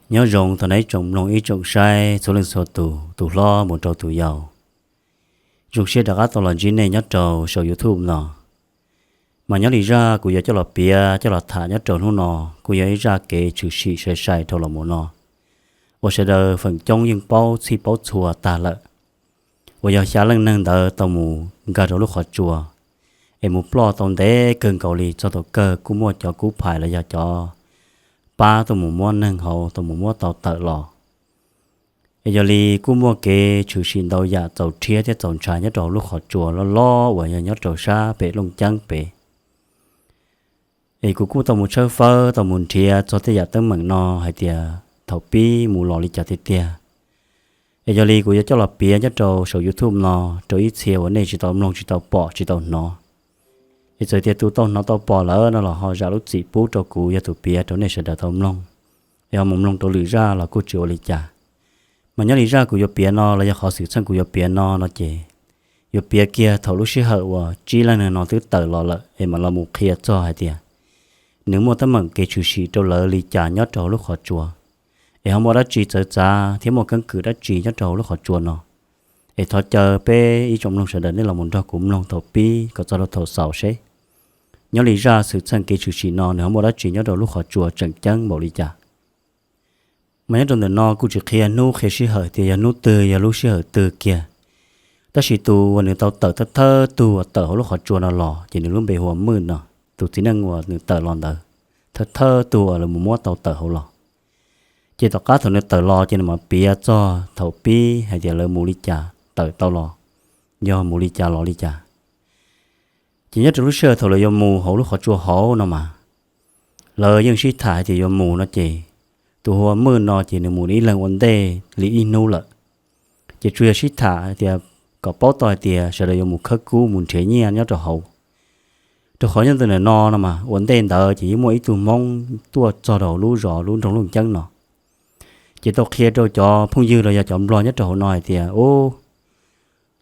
Nyob zoo tau na ib tsoom mloog ib tsoom saib txhua leej txhua tus, tus hlob mus rau tus yau. Zoo siab rov qab tau los ntsib nej nyob rau saum YouTube no. Mas nyob li zaj kuv yuav coj los piav coj los tham nyob rau hnub no, kuj yog ib zaj kev tshwm sim sai sai dhau los mus no, uas sawv daws feem coob yeej paub txhij paub txhua tag lawm, uas yog xya leej neeg ntawd tau mus nkag rau lub qhov tsua, es mus ploj tau ntev kawg nkaus li, txog thaum kawg kuj muaj cov kub phais los yog cov pab tuaj mus muab neeg hauv tau mus muab tau tawm los. Es yog li kuj muaj kev tshwm sim ntau yam txaus rhiab thiab txaus ntshai nyob rau hauv lub qhov tsua loj loj uas yog nyob rau sab pem Looj Ceeb pem. Es kuv kuj tau mus tshawb fawb tau mus nrhiav txog tej yam teeb meem no hais tias thaum pib mus los li cas tiag tiag. Es yog li kuv yuav coj los piav nyob rau saum YouTube no rau ib txhia uas nej tsis tau mloog tsis tau pom tsis tau hnov. Es txawm tias tus tau hnov tau pom lawm no los ho zam lub txim pub rau kuv yog tus piav rau nej sawv daws tau mloog, es ho mus mloog rau lwm zaj los kuj tsis ua li cas. Mas nyob li zaj kuv yuav piav no los yog qhov xwm txheej kuv yuav piav no no ces yuav piav kiag thaum lub sij hawm uas tsib leej neeg no twb tawm los lawm es mam los mus qhia txog hais tias nws muaj teeb meem kev tshwm sim rau lawv li cas nyob rau hauv lub qhov tsua, es ho muaj dab tsi txawv txav thiab muaj keeb kwm dab tsi nyob rau hauv lub qhov tsua no. Es thov caw peb ib tsoom mloog sawv daws nej los mus nrog kuv mloog thaum pib kom txog rau thaum xaus seb nyob li zaj xwm txheej kev tshwm sim no nws ho muaj dab tsi nyob rau lub qhov tsua tseem ceeb npaum li cas. Mas nyob rau ntawm no kuj tsis qhia hnub qhia sij hawm tias yog hnub twg yog lub sij hawm twg kiag, tab sis tus uas nws tau tawm thawj thawj tug uas tawm hauv lub qhov tsua no los ces nws lub npe hu ua Mwj no, tus txiv neej uas nws tawm los ntawd, thawj thawj tug uas lawv mus muab tau tawm hauv los. Ces tom qab thaum nws tawm los ces nws mam piav txog thaum pib hais tias lawv mus li cas tawm tau los, yog mus li cas los li cas. Ces nyob rau lub sij hawm thaum lawv yuav mus hauv lub qhov tsua hauv no mas, lawv yeej sib tham hais tias yuav mus no ces tus hu ua Mwj no ces nws mus ib leeg ua ntej li ib hnub lawm. Ces tsuas yog sib tham hais tias kom paub tau hais tias sawv daws yuav mus khawb kub mus nrhiav nyiaj nyob rau hauv. Rau qhov nyob ntawm no no mas ua ntej ntawd ces yeej muaj ib tug Hmoob tuaj txog rau hauv lub zos lub nroog Looj Ceeb no, ces tau qhia rau cov phooj ywg los yog cov Nplog nyob rau hauv no hais tias, u,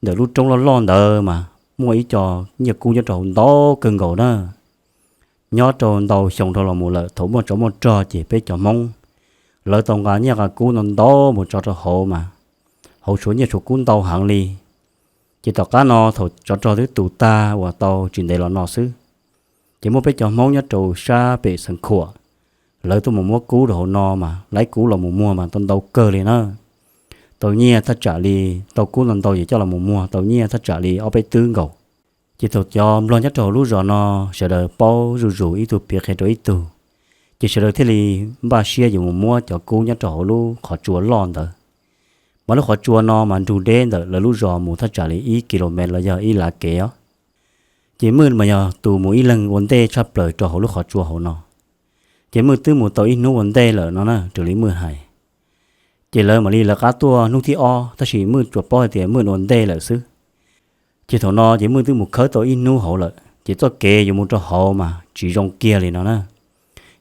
ntawm lub roob loj loj ntawd mas muaj ib co nyiaj kub nyob rau hauv ntau kawg nkaus na. Nyob rau ntau xyoo dhau los mus lawm, thaum muaj tsov muaj rog ces peb cov Hmoob lawv tau nqa nyiaj nqa kub ntau ntau mus tso rau hauv mas hauv tshuav nyiaj tshuav kub ntau heev li. Ces tom qab no thaum tsov rog twb tu tag uas tau tsis ntev los no xwb, ces muaj peb cov Hmoob nyob rau sab pem Xeev Khuam, lawv tuaj mus muab kub rau hauv no mas laib kub los mus muag mas tau ntau kawg li na. Tau nyiaj thaj tsam li, tau kub ntau ntau ces coj los mus muag tau nyiaj thaj tsam li ob peb twb nkaus. Ces thaum cov Nplog nyob rau hauv lub zos no sawv daws paub zuj zus ib tug piav qhia rau ib tug, ces sawv daws thiaj li npaj siab yuav mus muab cov kub nyob rau hauv lub qhov tsua loj ntawd. Mas lub qhov tsua no mas nrug deb ntawm lawv lub zos mus thaj tsam li ib kilomev los yog ib lav kev os. Ces Mwj mas yog tus mus ib leeg ua ntej tshaj plaws rau hauv lub qhov tsua hauv no. Ces Mwj twb mus tau ib hnub ua ntej lawm no na, raws li Mwj hais. Ces lawv mam li lawv qab tuaj hnub thib ob, tab sis Mwj tsuas paub hais tias Mwj ua ntej lawm xwb. Ces thaum no ces Mwj twb mus khawb tau ib hnub hauv lawm, ces txoj kev yuav mus rau hauv mas tsis zoo kiag li no na.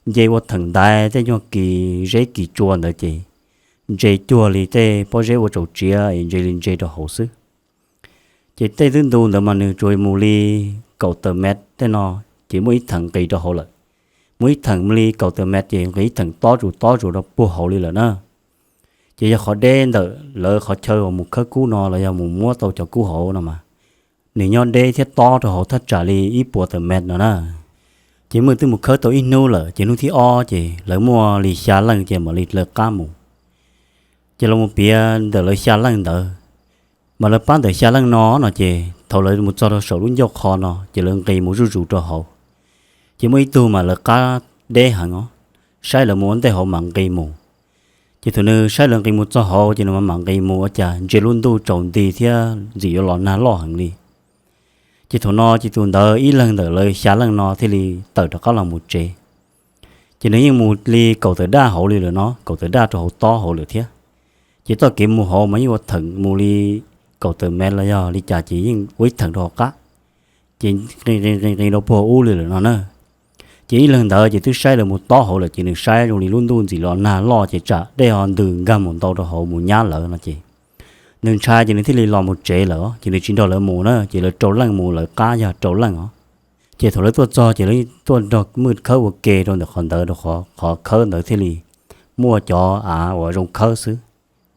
Nce ua theem ntaiv tej nyuag kis zeb kis tsua ntawd ces ntse cuag li tej pob zeb ua tsaus tsiav es ntse li ntse rau hauv xwb. Ces tej twb ntu ntawd mas nws tsuas mus li kaum tawm mev tej no, ces muaj ib theem nqis rau hauv lawm. Muaj ib theem li kaum tawm mev ces nqis ib theem tob zus tob zus rau puag hauv li lawm na. Ces yog qhov deb ntawm lawv qhov chaw uas mus khawb kub no los yog mus muab tau cov kub hauv no mas, nws nyob deb thiab tob rau hauv thaj tsam li ib puas tawm mev no na. Ces Mwj twb mus khawb tau ib hnub lawm, ces hnub thib ob ces lawv muaj li xya leej ces mam li lawv qab mus. Ces los mus piav ntawm lawv xya leej ntawd, mas lawv pab ntawm xya leej no no ces thaum lawv mus txog rau saum lub ncauj qho no ces lawv nqis mus zuj zus rau hauv. Ces muaj ib tug mas lawv qab deb heev os, saib lawv mus ua ntej hauv mas nqis mus. Ces thaum nws saib lawv nqis mus txog hauv ces nws mam mam nqis mus ua cas ntsia lub ntuj tsaus nti thiab ntxim yuav los nag loj heev li. Ces thaum no ces tus ntawd ib leeg ntawm lawv xya leej no thiaj li tawm rov qab los mus tsev. Ces nws yeej mus li kaum tawm daj hauv li lawm no, kaum tawm daj rau hauv tob hauv lawm thiab. Ces txoj kev mus hauv mas yeej ua theem mus li kaum tawm mev los yog li cas ces yeej ua ib theem rau hauv qab, ces nqis nqis nqis rau puag ub li lawm no na. Ces ib leeg ntawd ces twb saib lawv mus tob hauv lawm ces nws saib zoo li lub ntuj ntxim los nag loj ces tsam dej ho ntws nkag mus ntau rau hauv mus nyab lawv no ces nws ntshai ces nws thiaj li los mus tsev lawm os, ces nws tsis nrog lawv mus na, ces lawv rau leej mus lawv qab yog rau leej os. Ces thaum lawv tuaj txog ces lawv tuaj nrog Mwj khawb ua ke rau ntawm qhov ntawd rau qhov khawb ntawd thiaj li muaj cov av uas zoo khawb xwb.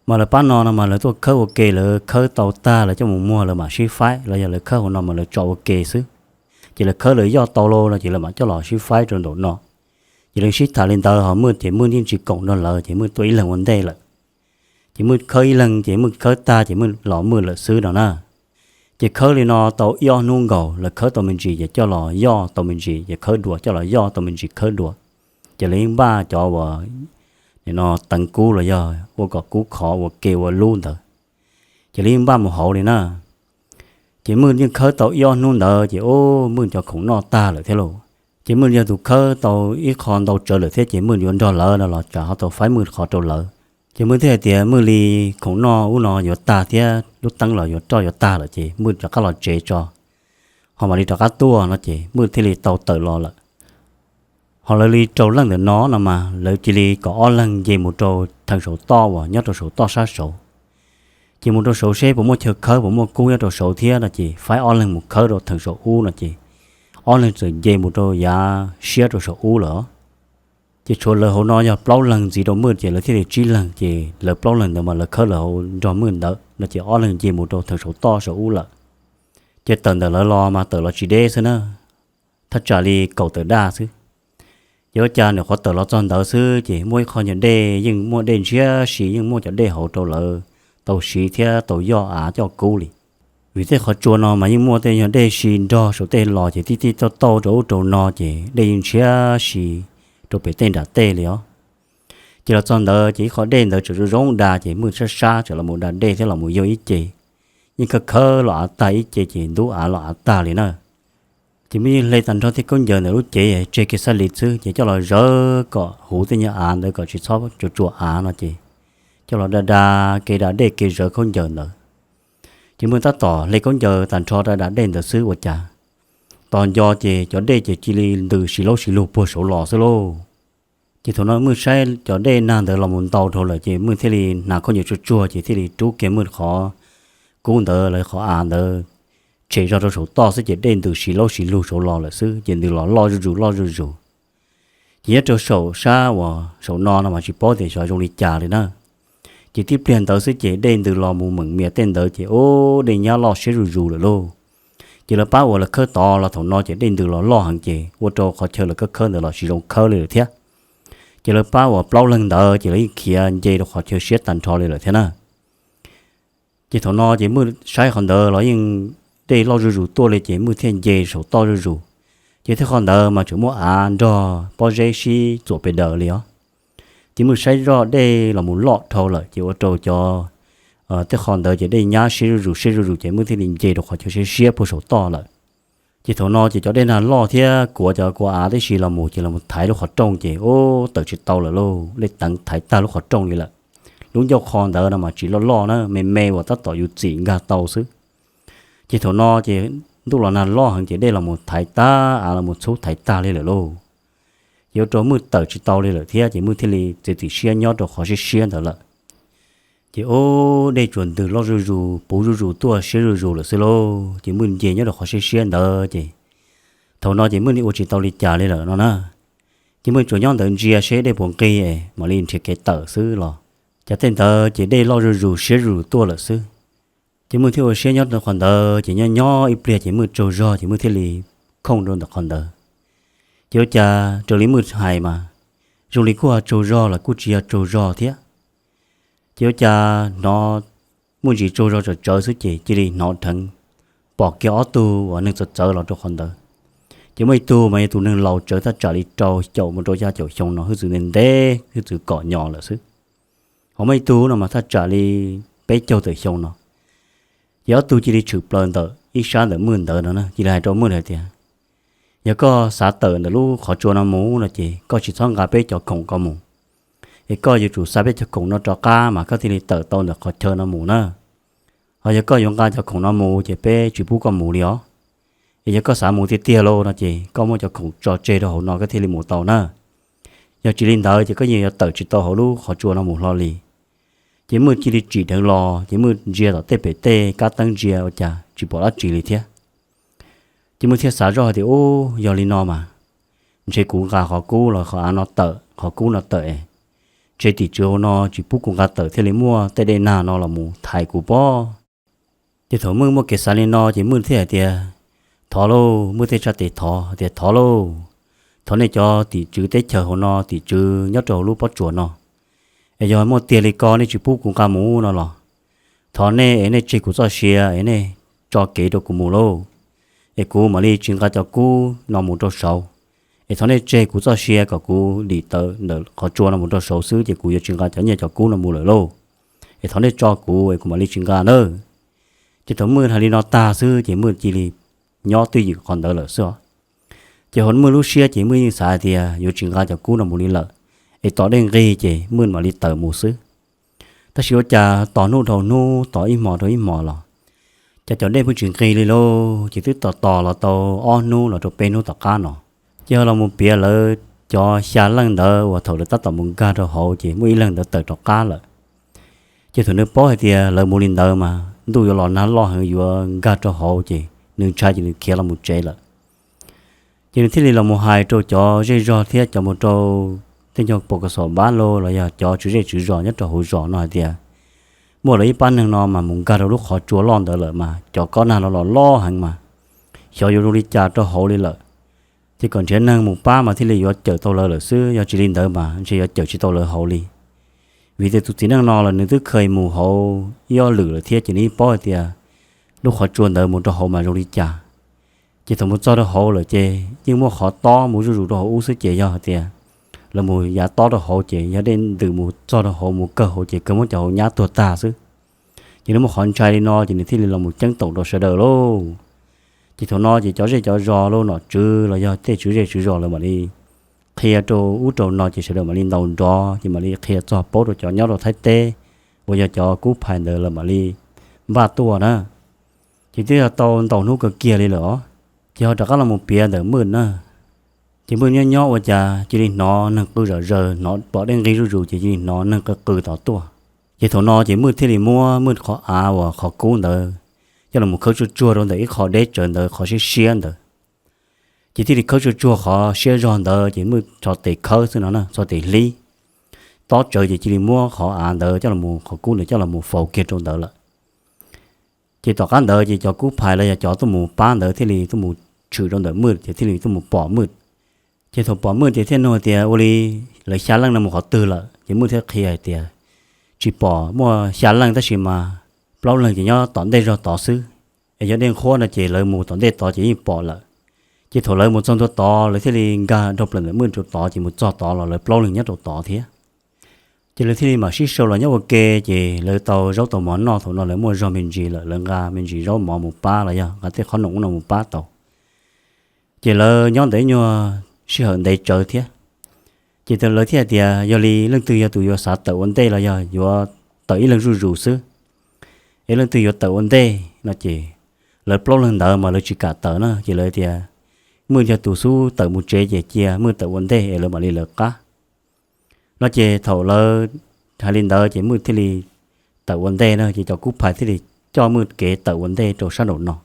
Mas lawv pab no no mas lawv tuaj khawb ua ke, lawv khawb tau tag lawv coj mus muag lawv mam sib faib, los yog lawv khawb hauv no mas lawv tso ua ke xwb. Ces lawv khawb lawv yoj tau lawm no ces lawv mam coj los sib faib rau nraum no. Ces lawv sib tham li ntawd ho Mwj ces Mwj yeej tsis koom nrog lawv ces Mwj tuaj ib leeg ua ntej lawm. Ces Mwj khawb ib leeg ces Mwj khawb tag ces Mwj los Mwj lawm xwb no na. Ces khawb li no tau ib ob hnub nkaus lawv khawb tau me ntsis ces coj los yoj tau me ntsis, ces khawb dua coj los yoj tau me ntsis khawb dua. Ces lawv yeej npaj cov uas no teev kub los yog ua kom kub khov ua ke ua lub ntawd, ces lawv yeej npaj mus hauv li na. Ces Mwj yeej khawb tau ib ob hnub ntawd ces ub Mwj cov khoom noj tag lawm thiab lauj. Ces Mwj yog tus khawb tau ib qho ntau tsawv lawm thiab ces Mwj yuav nrog lawv no los tsam ho tau faib Mwj qhov rau lawv. Ces Mwj thiaj hais tias Mwj li khoom noj ub no yuav tag thiab lub teeb los yuav roj yuav tag lawm ces Mwj rov qab los tsev tso, ho mam li rov qab tuaj no ces Mwj thiaj li tau tawm los lawm. Ho lawv li rau leej ntawm no no mas lawv cia li kom ob leeg nce mus rau theem saum toj uas nyob rau saum toj sab saud. Ces mus rau saud seb puas muaj chaw khawb puas muaj kub nyob rau saud thiab no ces faib ob leeg mus khawb rau theem saum ub no ces ob leeg txawm nce mus rau yav siab rau saum ub lawm. Ces tshuav lawv hauv no yog plaub leeg ntxiv rau Mwj ces lawv thiaj li tsib leeg, ces lawv plaub leeg ntawd mas lawv khawb lawv hauv nrog Mwj ntawd no ces ob leeg nce mus rau theem saum toj saum ub lawm. Ces tawm ntawm lawv los mas tawm los tsis deb xwb na, thaj tsam li kaum tawm daj xwb. Ces ua cas nim qhuav tawm los txog ntawd xwb ces muaj ib qho nyuag dej, yeej muaj dej ntshiab si, yeej muaj cov dej hauv rau lawv tau siv thiab tau yoj av coj kub li. Vim tej qhov tsua no mas yeej muaj tej nyuag dej si nrog saum tej los ces tib tib tauj tauj rau ub rau no ces dej yeej ntshiab si rau pem tej nram tej li os. Ces los txog ntawd ces ib qho dej ntawd tseem zoo zoo da ces Mwj sab sab tseem los mus da dej thiab los mus yug ib ce, yeej khawb khawb los av tag ib ce ces ntub av los av tag li na. Ces Mwj yeej hle tag nrho tej khaub ncaws ntawm lub cev tseg kev xab li xwb ces coj los zawv kom huv tej nyuag av ntawd kom tsis txhob tsuas tsuas av no ces coj los da da kev da dej kev zawv khaub ncaws ntawd. Ces Mwj tab tom hle khaub ncaws tag nrho da da dej ntawd xwb ua cas tos nco ces cov dej ces cia li ntws si laub si lug puag saud los xwb lauj. Ces thaum no Mwj saib cov dej nag ntawd los mus ntau dhau lawm ces Mwj thiaj li hnav khaub ncaws tsuag tsuag ces thiaj li rub kiag Mwj qhov kub ntawd los qhov av ntawd tshem zog rau saum toj xwb ces dej ntws si laub si lug saud los lawm xwb ces ntws los loj zuj zus loj zuj zus. Ces nyob rau saum sab uas saum no no mas tsis paub tias xyov zoo li cas li na. Ces tib pliag ntawd xwb ces dej ntws los mus meem mias tej ntawd ces ub dej nyab loj siab zuj zus lawm lauj. Ces lawv pab uas lawv khawb tod los thaum no ces dej ntws los loj heev ces ua rau qhov chaw lawv khawb khawb ntawd los tsis zoo khawb li lawm thiab. Ces lawv pab uas plaub leeg ntawd ces lawv yeej khiav nce rau qhov chaw siab tag nrho li lawm thiab na. Ces thaum no ces Mwj saib qhov ntawd los yeej dej loj zuj zus tuaj li ces Mwj thiaj nce saum toj zuj zus. Ces tej qhov ntawd mas tseem muaj av nrog pob zeb sib txuam pes daws li os. Ces Mwj saib zoj dej los mus loj dhau lawm ces ua rau cov, tej qhov ntawd ces dej nyab siab zuj zus siab zuj zus ces Mwj thiaj li nce rau qhov chaw siab siab puag saum toj lawm. Ces thaum no ces cov dej nag loj thiab kuav cov kuav av tib si los mus ces los thaiv lub qhov rooj ces ub tawm tsis tau lawm lauj, dej teev thaiv tag lub qhov rooj li lawm. Lub ncauj qho ntawd no mas tsis loj loj na, me me uas tab tom yus txim nkag tau xwb. Ces thaum no ces ntuj los nag loj heev ces dej los mus thaiv tag, av los mus txhub thaiv tag li lawm lauj. Ces ua rau Mwj tawm tsis tau li lawm thiab ces Mwj thiaj li txiav txim siab nyob rau qhov siab siab ntawd lawm. Ces ub dej tsuas ntws loj zuj zus puv zuj zus tuaj siab zuj zus lawm xwb lauj. Ces Mwj nce nyob rau qhov siab siab ntawd ces thaum no ces Mwj ua tsis tau li cas li lawm no na. Ces Mwj tsuas nyob ntawd ntsia seb dej puas nqig es mam li nrhiav kev tawm xwb los cas tej ntawd ces dej loj zuj zus siab zuj zus tuaj lawm xwb. Ces Mwj thiaj ua siab nyob rau qhov ntawd ces nyob nyob ib pliag ces Mwj tsaug zog ces Mwj thiaj li khooj rau ntawm qhov ntawd. Ces ua cas raws li Mwj hais mas zoo li kuj ho tsaug zog los kuj tsis yog tsaug zog thiab. Ces ua cas hnov muaj ntsis tsaug zog tsawv tsawv xwb ces cia li hnov dheev pom kiag ob tug uas neeg txawv txawv los rau qhov ntawd. Ces muaj ib tug mas yog tus neeg laus tsawv thaj tsam li rau caum mus rau xya caum xyoo no, hwj txwv ntev ntev hwj txwv kom nyos lawm xwb. Ho muaj ib tug no mas thaj tsam li peb caug tawm xyoo no. Ces ob tug cia li tshwm plaws ntawm ib sab ntawm Mwj ntawd no na, cia li hais rau Mwj hais tias, yog koj xav tawm ntawm lub qhov tsua no mus no ces koj tsis txhob nqa peb cov khoom ko mus, es koj yuav tsum xa peb cov khoom no rov qab mas koj thiaj li tawm tau ntawm qhov chaw no mus na. Ho yog koj yuav nqa cov khoom no mus ces peb tsis pub koj mus li os. Es yog koj xav mus tiag tiag lauj no ces koj muab cov khoom tso tseg rau hauv no koj thiaj li mus tau na. Yog tsis li ntawd ces koj yeej yuav tawm tsis tau hauv lub qhov tsua no mus hlo li. Ces Mwj cia li tsim dheev los ces Mwj ntsia tom tej pem tej kab teeb ntsia ua cas tsis pom dab tsi li thiab. Ces Mwj thiaj xav zoj hais tias, ub, yog li no mas ntshe kuv nqa qhov kub los qhov av no tawm, qhov kub no tawm es tsev tim tswv hauv no tsis pub kuv nqa tawm thiaj li muaj tej dej nag no los mus thaiv kuv pob. Ces thaum Mwj muaj kev xav li no ces Mwj thiaj hais tias, thov lauj, Mwj thiaj tsa tes thov tias, thov lauj, thov nej cov tim tswv teb chaws hauv no, tim tswv nyob rau hauv lub pob tsuas no, es yog muaj tiag li ko nej tsis pub kuv nqa mus no los, thov nej es nej tseg kuv txoj sia es nej tso kev rau kuv mus lauj, es kuv mam li tsis nqa cov kub no mus rau saud. Es thov nej tseg kuv txoj sia kom kuv dim tawm ntawm qhov tsua no mus rau saud xwb ces kuv yuav tsis nqa cov nyiaj cov kub no mus lawm lauj. Es thov nej tso kuv es kuv mam li tsis nqa nawb. Ces thaum Mwj hais li no tag xwb ces Mwj cia li nyob twj ywm qhov ntawd lawm xwb os. Ces hauv Mwj lub siab ces Mwj yeej xav tias yuav tsis nqa cov kub no mus li lawm, es tom dej nqig ces Mwj mam li tawm mus xwb. Tab sis ua cas tos hnub dhau hnub, tos ib hmos dhau ib hmos los, cas cov dej pheej tsis nqig li lauj. Ces twb tos tos los tau ob hnub los rau peb hnub tom qab no, ces ho los mus piav lawv cov xya leej ntawd uas thaum lawv tab tom mus nkag rau hauv ces muaj ib leeg ntawd tawm rov qab lawm. Ces thaum nws paub hais tias lawv mus li ntawd mas ntuj yuav los nag loj heev yuav nkag rau hauv ces nws ntshai ces nws khiav los mus tsev lawm. Ces nws thiaj li los mus hais rau cov zej zog thiab cov mus rau tej nyuag pos kas xom npab los los yog cov tswv zej tswv zos nyob rau hauv zos no hais tias, muaj lawv ib pab neeg no mas mus nkag rau lub qhov tsua loj ntawd lawm mas cov kob nag los los loj heev mas xyov yuav zoo li cas rau hauv li lawm. Ces kom nrhiav neeg mus pab mas thiaj li yuav cawm tau lawv lawm xwb, yog tsis li ntawd mas ntshe yuav cawm tsis tau lawv hauv li. Vim tias tus txiv neej no los nws twb kheev mus hauv ib ob lwm lawm thiab ces nws yeej paub hais tias lub qhov tsua ntawd mus rau hauv mas zoo li cas. Ces thaum mus txog rau hauv lawm ces yeej muaj qhov tob mus zuj zus rau hauv ub xwb ces yog hais tias lawv mus yav tob rau hauv ces yog dej ntws mus txog rau hauv mus kawg hauv ces kawg muab cov hauv nyab tuag tag xwb. Ces nws muaj qhov ntshai li no ces nws thiaj li los mus ceeb toom rau sawv daws lauj. Ces thaum no ces cov zej cov zos los nom tswv los yog tej tswv zej tswv zos lawv mam li qhia rau ub rau no ces sawv daws mam li ntaus nrov ces mam li qhia txog paub rau cov nyob rau Thaib teb uas yog cov kub phais ntawd lawv mam li npaj tuaj na. Ces twb yog tau ntau hnub kawg kiag li lawm os, ces ho rov qab los mus piav ntawm Mwj na. Ces Mwj nyob nyob ua cas cia li hnov neeg qw zom zaws, hnov pom dej nqig zuj zus ces cia li hnov neeg qw qw tod tuaj. Ces thaum no ces Mwj thiaj li muab Mwj qhov av uas qhov kub ntawd coj los mus khawb tsuag tsuag rau ntawm ib qho deb tsawv ntawd qhov siab siab ntawd. Ces thiaj li khawb tsuag tsuag qhov siab zog ntawd ces Mwj txhos tes khawb xwb no na, txhos tes hlib tob tsawv ces cia li muab qhov av ntawd coj los, qhov kub ntawd coj los mus faus kiag rau ntawd lawm. Ces tom qab ntawd ces cov kub phais los yog cov tuaj mus pab ntawd thiaj li tuaj mus tshwm rau ntawm Mwj ces thiaj li tuaj mus pom Mwj. Ces thaum pom Mwj ces thiaj nug tias ua li lawv xya leej no mus qhov twg lawm ces Mwj thiaj qhia hais tias tsis pom muaj xya leej tab sis mas plaub leeg ces nyob tom ntej zog tod xwb, es yog dej nqhuab no ces lawv mus tom ntej tod ces yeej pom lawm. Ces thaum lawv mus txog ntua tod lawv thiaj li nkag dhau plaws ntawm Mwj rau tod ces mus txog tod los lawv plaub leeg nyob rau tod thiab. Ces lawv thiaj li mam sib sau los nyob ua ke ces lawv tau zaub tau mov noj, thaum no lawv muaj zog me ntsis lawm lawv nqa me ntsis zaub mov mus pab los yog nqa tej qhob noom ub no mus pab tau. Ces lawv nyob ntawd ib nyuag sij hawm ntev tsawv thiab. Ces lawv thiaj tias yog li leej twg yog tus yuav xav tawm ua ntej los yog yuav tawm ib leeg zuj zus xwb, es leej twg yuav tawm ua ntej no ces lawv plaub leeg ntawd mas lawv tsis kam tawm na ces lawv tias Mwj yog tus xub tawm mus tsev ces cia Mwj tawm ua ntej es lawv mam li lawv qab no ces thaum lawv hais li ntawd ces Mwj thiaj li tawm ua ntej na ces cov kub phais thiaj li coj Mwj kev tawm ua ntej rau sab nraum no.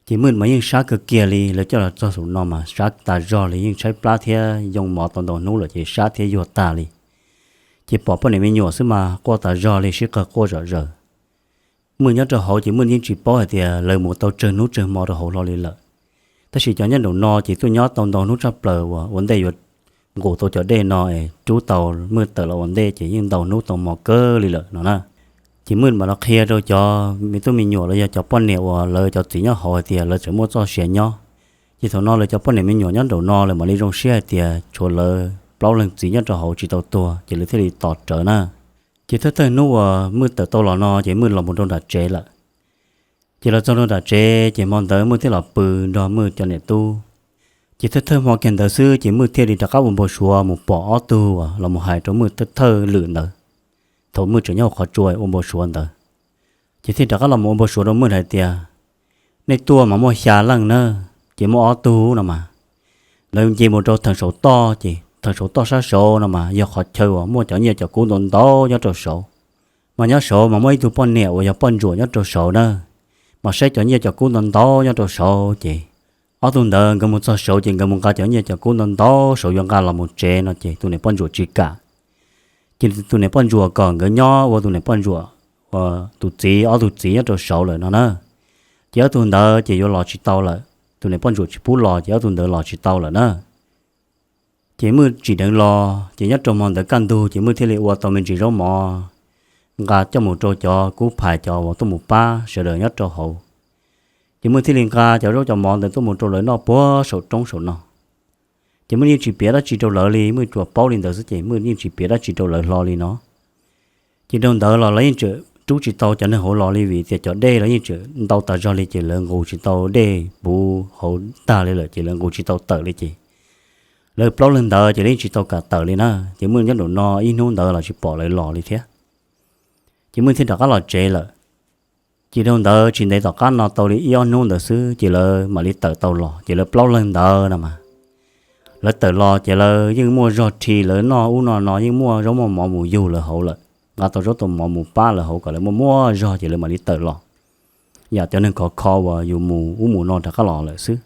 Ces Mwj mas yeej sab kawg kiag li, lawv coj los txog saum no mas sab tas zog li, yeej tshaib plab thiab yoo mov tau ntau hnub lawm ces sab thiab yuag tag li. Ces pom poj niam me nyuam xwb mas quaj tas zog li, sib qawg quaj zom zaws. Mwj nyob rau hauv ces Mwj yeej tsis paub hais tias lawv mus tau tsawg hnub tsawg hmo rau hauv hlo li lawm. Tab sis cov nyob nraum no ces tuaj nyob tau ntau hnub tshaj plaws uas ua ntej yuav nqus tau cov dej no es rub tau Mwj tawm los ua ntej ces yeej ntau hnub tau hmo kawg li lawm no na. Ces Mwj mam los qhia rau cov me tub me nyuam los yog cov poj niam uas lawv cov txiv nyob hauv hais tias lawv tseem muaj txoj sia nyob. Ces thaum no lawv cov poj niam me nyuam nyob nraum no lawv mam li zoo siab hais tias tshuav lawv plaub leeg txiv nyob rau hauv tsis tau tuag ces lawv thiaj li tos rawv na. Ces thawj thawj hnub uas Mwj tawm tau los no ces Mwj los mus rau nram tsev lawm. Ces los txog rau nram tsev ces hmo ntawd Mwj thiaj los pw nrog Mwj cov niam tub. Ces thawj thawj hmo kiag ntawd xwb ces Mwj thiaj li rov qab ua npau suav mus pom ob tug uas los mus hais rau Mwj thawj thawj lwm ntawd. Thaum Mwj tseem nyob hauv qhov tsua ua npau suav ntawd, ces thiaj rov qab los mus ua npau suav rau Mwj hais tias, nej tuaj mas muaj xya leej na, ces muaj ob tug no mas lawv nce mus rau theem saum toj, ces theem saum toj sab saud no mas yog qhov chaw uas muaj cov nyiaj cov kub ntau ntau nyob rau saud. Mas nyob saud mas muaj ib tug poj niam uas yog poj ntsuam nyob rau saud na, mas saib cov nyiaj cov kub ntau ntau nyob rau saud ces ob tug ntawd nkawd mus txog saud ces nkawd mus nqa cov nyiaj cov kub ntau ntau saud yuav nqa los mus tsev no ces tus niam poj ntsuam tsis kam. Ces tus niam poj ntsuam kom nkawd nyob ua tus niam poj ntsuam, ua tus txiv, ob tug txiv nyob rau saud lawm no na. Ces ob tug ntawd ces yuav los tsis tau lawm, tus niam poj ntsuam tsis pub los ces ob tug ntawd los tsis tau lawm na. Ces Mwj tsim dheev los ces nyob rau hmo ntawd kaj ntug ces Mwj thiaj li ua tau me ntsis zaub mov nqa coj mus rau cov kub phais cov uas tuaj mus pab sawv daws nyob rau hauv. Ces Mwj thiaj li nqa cov zaub cov mov ntawd tuaj mus rau lawv noj puag saum roob saum no. Ces Mwj yeej tsis piav dab tsi rau lawv li, Mwj tsuas paub li ntawd xwb ces Mwj yeej tsis piav dab tsi rau lawv hlo li no. Ces dhau ntawd los lawv yeej tseem rub tsis tau cov neeg hauv los li vim tias cov dej los yeej tseem ntau tas zog li ces lawv nqus tsis tau dej puv hauv tag li lawm ces lawv nqus tsis tau tawm li ces lawv plaub leeg ntawd ces lawv yeej tsis tau kam tawm li na. Ces Mwj nyob nraum no ib hnub ntawd los tsis pom lawv los li thiab. Ces Mwj thiaj rov qab los tsev lawm. Ces dhau ntawd tsis ntev tom qab no tau li ib ob hnub ntawd xwb ces lawv mam li tawm tau los ces lawv plaub leeg ntawd no mas lawv tawm los ces lawv yeej muaj zog rhi lawv noj ub noj no, yeej muaj zaub muaj mov mus yug lawv hauv lawm, nqa tau zaub tau mov mus pab lawv hauv kom lawv muaj muaj zog ces lawv mam li tawm los yam cov neeg khov kho uas yus mus ub mus no rov qab los lawm xwb.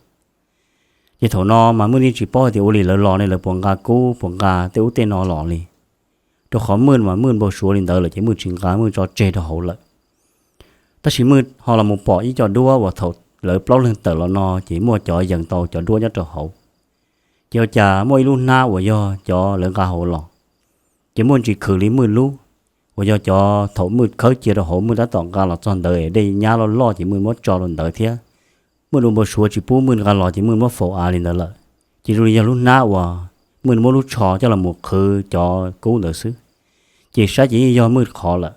Ces thaum no mas Mwj yeej tsis paub hais tias ua li lawv los ne lawv puas nqa kub puas nqa tej ub tej no los li, rau qhov Mwj mas Mwj npau suav li ntawd lawm ces Mwj tsis nqa, Mwj tso tseg rau hauv lawm. Tab sis Mwj ho los mus pom ib co duab uas thaum lawv plaub leeg tawm los no ces muaj cov yees tau cov duab nyob rau hauv. Ces ua cas muaj ib lub hnab uas yog cov lawv nqa hauv los, ces muaj ntsis khwv li Mwj lub, uas yog cov thaum Mwj khawb cia rau hauv Mwj tab tom nqa los txog ntawd dej nyab loj loj ces Mwj muab tso rau ntawd thiab. Mwj dua npau suav tsis pub Mwj nqa los ces Mwj muab faus av li ntawd lawm. Ces zoo li yog lub hnab uas Mwj muab lub tsho coj los mus qhwv cov kub ntawd xwb, ces saib ces yeej yog Mwj qhov lawm.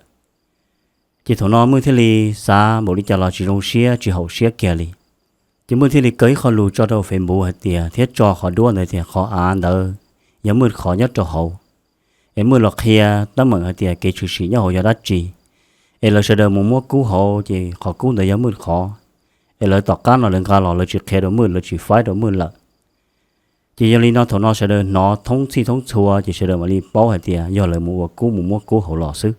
Ces thaum no Mwj thiaj li xav npaum li cas los tsis zoo siab tsis haum siab kiag li. Ces Mwj thiaj li kaw ib qho lus tso rau Facebook hais tias thiab tso qhov duab ntawd tias qhov av ntawd yog Mwj qhov nyob rau hauv, es Mwj los qhia teeb meem hais tias kev tshwm sim nyob hauv yog dab tsi, es lawv sawv daws mus muab kub hauv ces qhov kub ntawd yog Mwj qhov, es lawv tom qab no lawv nqa los lawv tsis qhia rau Mwj, lawv tsis faib rau Mwj lawm. Ces yog li no thaum no sawv daws hnov thoob txhij thoob txhua ces sawv daws mam li paub hais tias yog lawv mus ua kub mus muab kub hauv los xwb.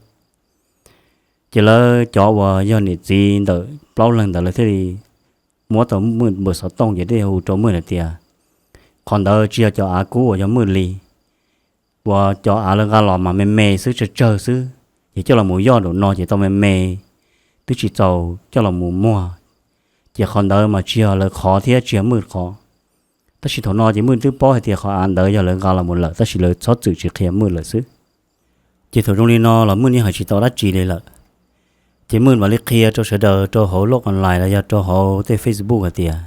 Ces lawv cov uas yog niam txiv ntawm plaub leeg ntawd lawv thiaj li muab tau Mwj npawb xov tooj ces thiaj hu rau Mwj hais tias qhov ntawd tsis yog cov av kub uas yog Mwj li, uas cov av lawv nqa los mas me me xwb tsawg tsawg xwb, ces coj los mus yoj nraum no ces tau me me, twb tsis txaus coj los mus muag, ces qhov ntawd mas tsis yog lawv qhov thiab tsis yog Mwj qhov. Tab sis thaum no ces Mwj twb paub hais tias qhov av ntawd yog lawv nqa los mus lawm tab sis lawv txhob txwm tsis qhia Mwj lawm xwb. Ces thaum zoo li no los Mwj yeej hais tsis tau dab tsi li lawm. Ces Mwj mam li qhia rau sawv daws rau hauv loj online los yog rau hauv tej Facebook hais tias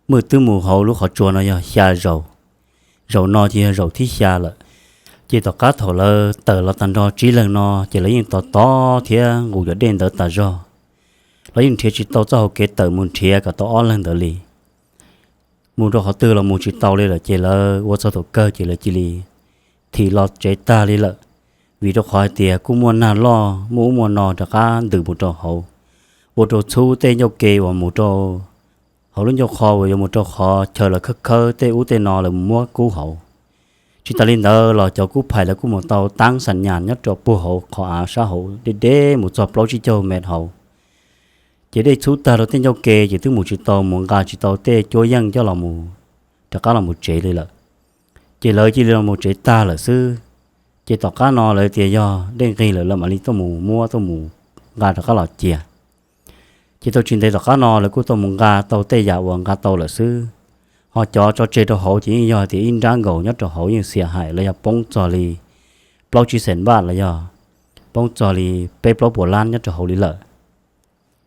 Mwj twb mus hauv lub qhov tsua no yog xya zaus, zaum no ces yog zaum thib xya lawm. Ces tom qab thaum lawv tawm los tag nrho tsib leeg no ces lawv yeej tos tos thiab nqus cov dej ntawd tas zog, lawv yeej nrhiav tsis tau txoj hau kev tawm mus nrhiav kom tau ob leeg ntawd li. Mus rau qhov twg los mus tsis tau li lawm ces lawv ua txog thaum kawg ces lawv cia li thim los tsev tag li lawm, vim rau qhov hais tias kuj muaj nag loj muaj ub muaj no rov qab ntws mus rau hauv, ua rau txhub tej ncauj ke uas mus rau hauv lub ncauj qhov uas yuav mus rau qhov chaw lawv khawb khawb tej ub tej no lawv mus muab kub hauv. Tsis tas li ntawd los cov kub phais lawv kuj mus tau tab xa nyas nyob rau puag hauv qhov av sab hauv deb deb mus txog plaub tsib caug mev hauv. Ces dej txhub tag rau tej ncauj ke ces twb mus tsis tau, mus nqa tsis tau tej cuab yeej coj los mus rov qab los mus tsev li lawm. Ces lawv cia li los mus tsev tag lawm xwb. Ces tom qab no lawv tias yog dej nqig lawm lawv mam li tuaj mus muab tuaj mus nqa rov qab los cia. Ces tau tsis ntev tom qab no lawv kuj tau mus nqa tau tej yam uas nqa tau lawm xwb. Ho cov tso tseg rau hauv ces yeej yog tias ib nrab nkaus nyob rau hauv yeej xiam hais los yog poob txog li plaub tsib xees npaj los yog poob txog li peb plaub puas lab nyob rau hauv li lawm.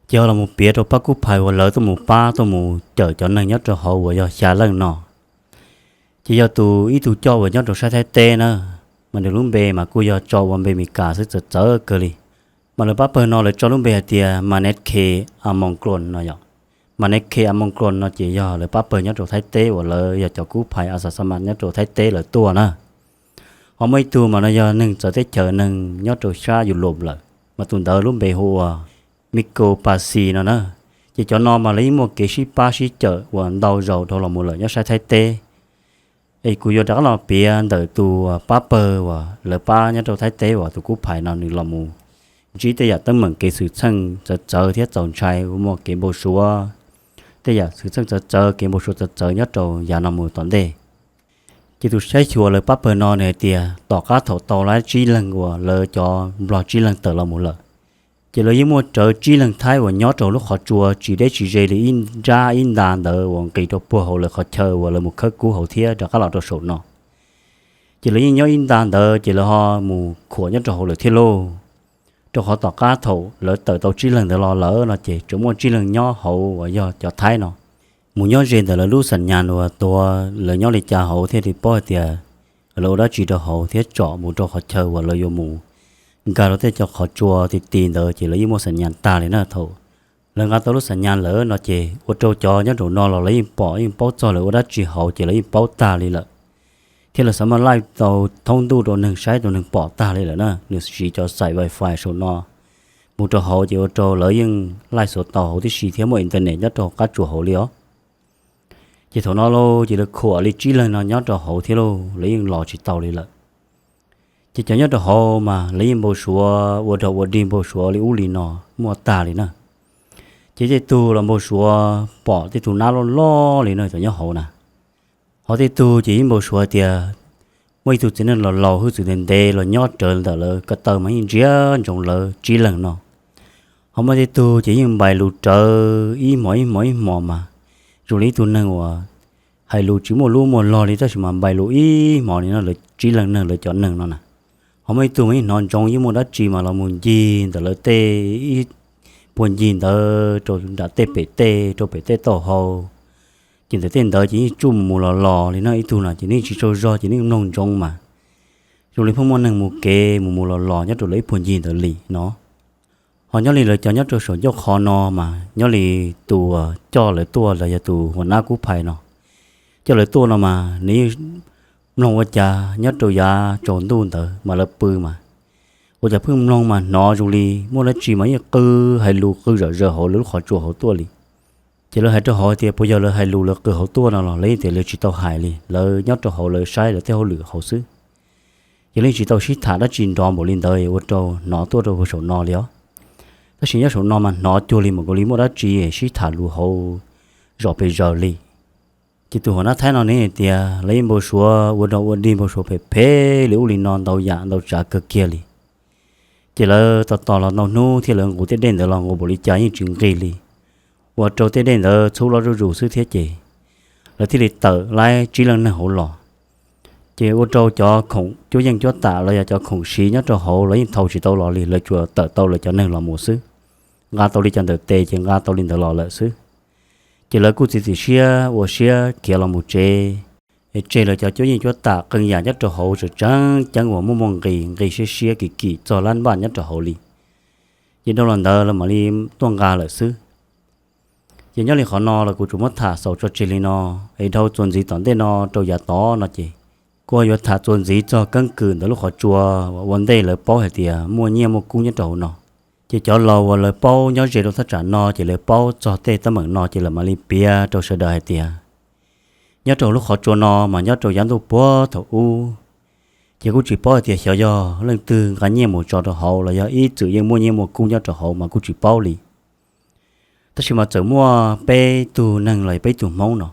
Ces ho los mus piav rau pab kub phais uas lawv tuaj mus pab tuaj mus cawm cov neeg nyob rau hauv uas yog xya leej no. Ces yog tus ib tug coj uas nyob rau sab Thaib teb na, mas nws lub npe mas kuj yog tso ua npe Meskas xwb txawv txawv kawg li. Mas lawv pab pawg no lawv tso lub npe hais tias Manetke Amongkron no yom. Manetke Amongkron no ces yog lawv pab pawg nyob rau Thaib teb uas lawv yog cov kub phais a xa xa mas nyob rau Thaib teb lawv tuaj na. Ho muaj ib tug mas no yog neeg txawv teb chaws neeg nyob rau sab Europe lawm, mas tus ntawd lub npe hu ua Miko Pasi no na. Ces cov no mas lawv yeej muaj kev sib pab sib cawm uas ntau zaus dhau los mus lawm nyob sab Thaib teb. Es kuv yuav rov qab los piav ntawm tus pab pawg uas lawv pab nyob rau Thaib teb uas tus kub phais no nws los mus ntsib tej yam teeb meem kev xwm txheej txawv txawv thiab txaus ntshai uas muaj kev npau suav, tej yam xwm txheej txawv txawv kev npau suav txawv txawv nyob rau yav no mus tom ntej. Ces tus saib xyuas lawv pab pawg no nws hais tias tom qab thaum tau lawv tsib leeg uas lawv cov nplog tsib leeg tawm los mus lawm, ces lawv yeej muaj rawv tsib leeg Thaib uas nyob rau lub qhov tsua tsis deb tsis ze li ib nrab ib nta ntawd uas nqis rau puag hauv lawv qhov chaw uas lawv mus khawb kub hauv thiab rov qab los rau saum no. Ces lawv yeej nyob ib nta ntawd ces lawv ho mus khuam nyob rau hauv lawm thiab lauj. Rau qhov tom qab thaum lawv tawm tau tsib leeg ntawd los lawm no ces tseem muaj tsib leeg nyob hauv uas yog cov Thaib no mus nyob ze ntawm lawv lub xam nyas uas tuav lawv nyob li cas hauv thiaj li paub hais tias lawv ua dab tsi rau hauv thiab tsom mus rau qhov chaw uas lawv yuav mus nkag rau tej cov qhov tsua ti ti ntawd ces lawv yeej muaj xam nyas tag li na. Thaum lawv nqa tau lub xam nyas lawm no ces ua rau cov nyob rau no los lawv yeej pom yeej paub txog lawv ua dab tsi hauv ces lawv yeej paub tag li lawm. Thiab lawv xav mas laij tau thoob ntuj rau neeg saib rau neeg pom tag li lawm na, nws siv cov xaim wifi saum no mus rau hauv ces ua rau lawv yeej laij xuav tau hauv tib si thiab muaj internet nyob rau qab tsuas hauv li os. Ces thaum no lauj ces lawv khuam li tsib leeg no nyob rau hauv thiab lauj, lawv yeej los tsis tau li lawm. Ces cov nyob rau hauv mas lawv yeej npau suav ua dog ua dig npau suav li ub li no muaj tag li na. Ces tej tug los npau suav pom tej tug nab loj loj li no cov nyob hauv na. Ho tej tug ces yeej npau suav hais tias muaj ib tug txiv neej los laus hwj txwv ntev ntev los nyob rawv ntawm lawv ko taw mas yeej ntsia ntsoov lawv tsib leeg no. Ho muaj tej tug ces yeej npais lus rawv ib hmos ib hmos ib hmos mas zoo li ib tug neeg uas hais lus tsis muaj lub muaj log li tab sis mas npais lus ib hmos li no lawv tsib leeg neeg lawv cov neeg no na. Ho muaj ib tug mas yeej hnov ntsoov yeej muaj dab tsi mas los mus ncig ntawm lawv tej ib puag ncig ntawd rau nram tej pem tej rau pem tej taub hau. Ces ntawm tej ntawd ces yeej tsuj mus mus los los li no, ib tug no ces nws tsis tsaug zog ces nws mloog ntsoov mas zoo li pheej muaj neeg mus kev mus mus los los nyob rau lawv ib puag ncig ntawd li no. Ho nyob li lawv cov nyob rau saum ncauj qhov no mas nyob li tus coj lawv tuaj los yog tus hua nab kub phais no coj lawv tuaj no mas nws yeej mloog ua cas nyob rau yav tsaus ntuj ntawd mas lawv pw mas ua cas pheej mloog mas hnov zoo li muaj dab tsi mas yeej qw hais lus qw zom zaws hauv lawv lub qhov tsua hauv tuaj li. Ces lawv hais rau hauv tias puas yog lawv hais lus lawv qw hauv tuaj no los lawv yeej tias lawv tsis tau hais li, lawv nyob rau hauv lawv saib lawv tej hauj lwm hauv xwb. Ces lawv yeej tsis tau sib tham dab tsi nrov npaum li ntawd ua rau hnov tuaj rau puag saum no li os. Tab sis nyob saum no mas hnov cuag li mas nkaus li muaj dab tsi sib tham lus hauv zom pes zaws li. Ces tus hua nab thaib no nws hais tias lawv yeej npau suav ua dog ua dig npau suav phem phem li ub li no ntau yam ntau tsav kawg kiag li. Ces lawv tos tos los ntau hnub thiab lawv nqus tej dej ntawd los nqus npaum li cas yeej tsis nqig li, ua rau tej dej ntawd txhub loj zuj zus xwb thiab ces lawv thiaj li tawm laib tsib leej neeg hauv los. Ces ua rau cov khoom cuab yeej cuab tam los yog cov khoom siv nyob rau hauv los yeej thau tsis tau los li, lawv tsuas tawm tau lawv cov neeg los mus xwb. Nqa tau li cas ntawm tes ces nqa tau li ntawd los lawm xwb. Ces lawv kuj txiav txim siab ua siab khiav los mus tsev, es tseg lawv cov cuab yeej cuab tam qee yam nyob rau hauv tseem tseeb ceeb uas muaj muaj nqis nqis siab siab kim kim txog lab npaj nyob rau hauv li. Ces dhau los ntawd lawv mam li tuaj nqa lawm xwb. Ces nyob li qhov no los kuv tsuas muab tham xaus tso tseg li no, es dhau txuas ntxiv tom ntej no rau yav tod no ces kuj yuav tham txuas ntxiv txog keeb kwm ntawm lub qhov tsua uas ua ntej lawv paub hais tias muaj nyiaj muaj kub nyob rau hauv no. Ces cov laus uas lawv paub nyob ze rau thaj tsam no ces lawv paub txog tej teeb meem no ces lawv mam li piav rau sawv daws hais tias nyob rau lub qhov tsua no mas nyob rau yav ntuj puag thaum ub, ces kuj tsis paub hais tias xyov yog leej twg nqa nyiaj mus tso rau hauv los yog ib txwm yeej muaj nyiaj muaj kub nyob rau hauv mas kuj tsis paub li. Tab sis mas txawm muaj peb tug neeg los peb tug Hmoob no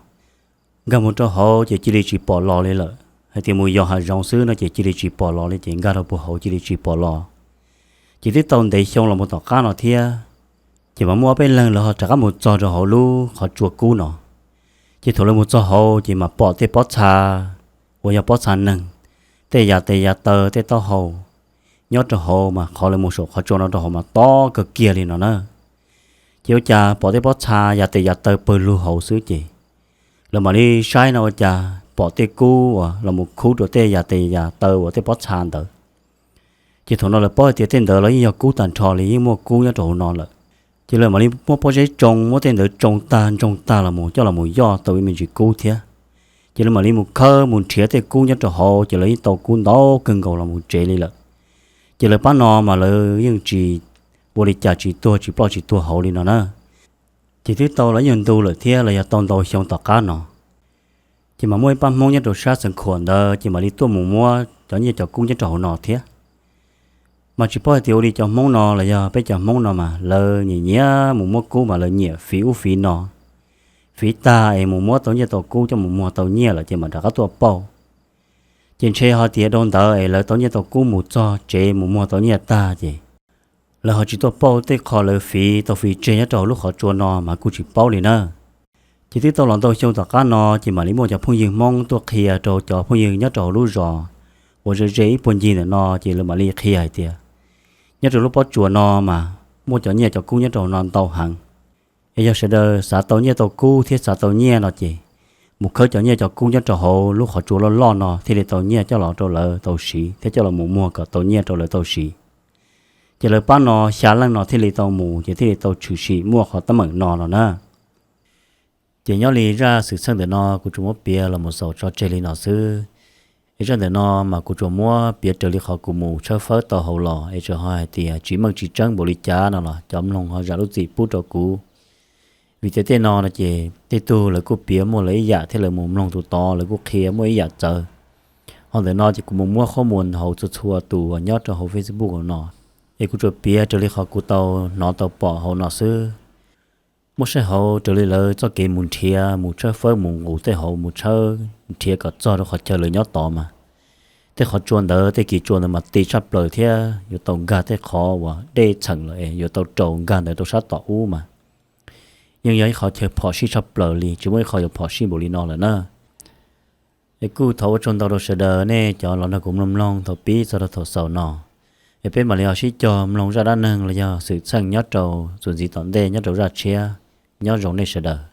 nkag mus rau hauv ces cia li tsis pom los li lawm, hais tias mus yos hav zoov xwb no ces cia li tsis pom los li, ces nkag rau puag hauv cia li tsis pom los. Ces twb tau ntev xyoo los mus tom qab no thiab, ces mas muaj ob peb leeg lawv ho rov qab mus txog rau hauv lub qhov tsua kub no. Ces thaum lawv mus txog hauv ces mas pom tej pob txha uas yog pob txha neeg, tej yas tes yas taw tej taub hau nyob rau hauv mas qhov lawv mus saum qhov tsua no rau hauv mas tob kawg kiag li no na. Ces ua cas pom tej pob txha yas tes yas taw pawg lug hauv xwb ces lawv mam li saib no ua cas pom tej kub uas los mus khub rau tej yas tes yas taw uas tej pob txha ntawd. Ces thaum no lawv paub hais tias tej ntawd los yeej yog kub tag nrho li, yeej muaj kub nyob rau hauv no lawm. Ces lawv mam li muab pob zeb tsoo, muab tej ntawd tsoo tag ntsoog tag los mus coj los mus yoj tau ib me ntsis kub thiab. Ces lawv mam li mus khawb mus nrhiav tej kub nyob rau hauv ces lawv yeej tau kub ntau kawg nkaus los mus tsev li lawm. Ces lawv pab no mas lawv yeej tsis ua li cas tsis tuag tsis ploj tsis tuag hauv li no na. Ces twb tau los nyuag ntu lawm thiab los yog tau ntau xyoo tom qab no, ces mas muaj ib pab Hmoob nyob rau sab Xeev Khuam ntawd ces mam li tuaj mus muab cov nyiaj cov kub nyob rau hauv no thiab. Mas tsis paub hais tias ua li cov Hmoob no los yog peb cov Hmoob no mas lawv nyiam nyiam mus muab kub mas lawv nyiam fiv ub fiv no, fiv tag es mus muab tau nyiaj tau kub coj mus muag tau nyiaj lawm ces mam rov qab tuaj pauj. Ces ntshe ho tias dhau ntawd es lawv tau nyiaj tau kub mus txog tsev mus muag tau nyiaj tag ces lawv ho tsis tuaj pauj tej qho lawv fiv tau fiv tseg nyob rau hauv lub qhov tsua no mas kuj tsis paub li na. Ces twb tau los ntau xyoo tom qab no ces mam li muaj cov phooj ywg Hmoob tuaj qhia rau cov phooj ywg nyob rau hauv lub zos uas ze ze ib puag ncig ntawm no ces lawv mam li qhia hais tias nyob rau lub pob tsuas no mas muaj cov nyiaj cov kub nyob rau no ntau heev. Es yog sawv daws xav tau nyiaj tau kub thiab xav tau nyiaj no ces mus khawb cov nyiaj cov kub nyob rau hauv lub qhov tsua loj loj no thiaj li tau nyiaj coj los rau lawv tau siv thiab coj los mus muag kom tau nyiaj rau lawv tau siv. Ces lawv pab no xya leej no thiaj li tau mus ces thiaj li tau tshwm sim muaj qhov teeb meem no no na. Ces nyob li zaj xwm txheej ntawm no kuv tsuas muab piav los mus xaus tso tseg li no xwb. Es zaj ntawm no mas kuv tsuas muab piav raws li qhov kuv mus tshawb fawb tau hauv los es tsuas ho hais tias tsis meej tsis tseeb npaum li cas no los cov mloog ho zam lub txim pub rau kuv. Vim tias tej no no ces tej tug lawv kuj piav muaj lawv ib yam thiab lawv mus mloog tus tod lawv kuj qhia muaj ib yam txawv. Ho ntawm no ces kuv mus muab qhob mus hauv txhua txhua tus uas nyob rau hauv Facebook no, es kuv tsuas piav raws li qhov kuv tau hnov tau pom hauv no xwb. Muaj saib hauv raws li lawv txoj kev mus nrhiav mus tshawb fawb mus nqus tej hauv mus tshawb nrhiav kom txog rau qhov chaw lawv nyob tod mas tej qhov tsua ntawd tej kis tsua ntawd mas ti tshaj plaws thiab yuav tau nkag tej qhov uas dej txheem lawm es yuav tau rau nkag ntawd rau sab tom ub mas yeej yog ib qhov chaw phom sij tshaj plaws li tsis muaj ib qho yuav phom sij npaum li no lawm na. Es kuj thov ua tsaug ntau rau sawv daws nej cov los nrog kuv mloog mloog thaum pib txog rau thaum xaus no. Es peb mam li ho sib cog mloog zaj dab neeg los yog xwm txheej nyob rau txuas ntxiv tom ntej nyob rau zaj tshiab. Nyob zoo nej sawv daws.